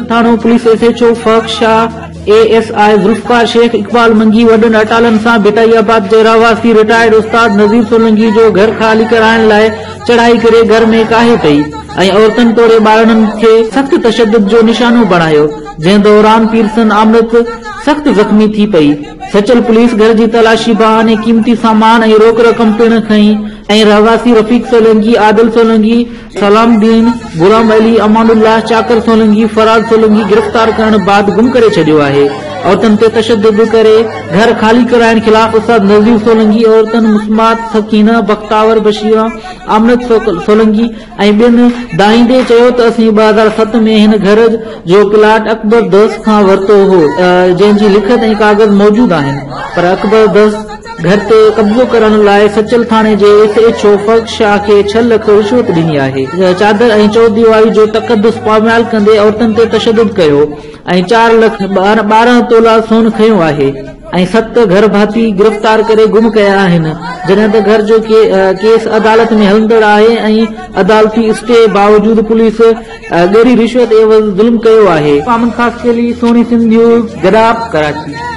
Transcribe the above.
Thano police S H O Farrukh Shah, A S I Zulfiqar Shaikh, Iqbal Mangi وڏن اٽالن سان ڀٽائي آباد جي رهواسي رٽائرڊ استاد نذير سولنگي جو گهر خالي ڪرائڻ لاء چڙهائي ڪري گهر ۾ ڪاهي پئي ۽ عورتن توڙي ٻارڙن کي سخت تشدد جو نشانو بڻايو جنهن دوران پيرسن آمرت سخت زخمي ٿي پئي. سچل پوليس گهر جي تلاشي بهاني قيمتي سامان ۽ روڪ رقم پڻ کنئي ۽ رهواسي رفيق سولنگي، عادل سولنگي، سلام الدين، غلام علي، امان الله، چاڪر سولنگي، فراز سولنگي گرفتار ڪرڻ بعد گم ڪري ڇڏيو آهي. عورتن تي تشدد ڪري گهر خالي ڪرائڻ خلاف استاد نذير سولنگي، عورتن مسمات سڪينه، بختاور، بشيره، آمنت سولنگي ۽ ٻين دانهيندي چيو ته اسين 2007 ۾ هن گهر جو پلاٽ اڪبر درس کان ورتو هو جنهن جي لکت ۽ ڪاغذ موجود آهن پر اڪبر درس گهر تي قبضو ڪرڻ لاء سچل ٿاڻي جي S H O Farrukh Shah کي ڇهه لک رشوت ڏني آهي. چادر ۽ چوديواري جو تقدس پامال ڪندي عورتن تي تشدد ڪيو ۽ چار لک 12 تولا سون کنيو آهي ۽ ست گهر ڀاتي گرفتار ڪري گم ڪيا آهن جڏهن ته گهر جو ڪيس عدالت ۾ هلندڙ آهي ۽ عدالتي اسٽي باوجود پوليس ڳري رشوت عيوض ظلم ڪيو آهي. محمد خاصخيلي، سهڻي سنڌ نيوز، گڏاپ، ڪراچي.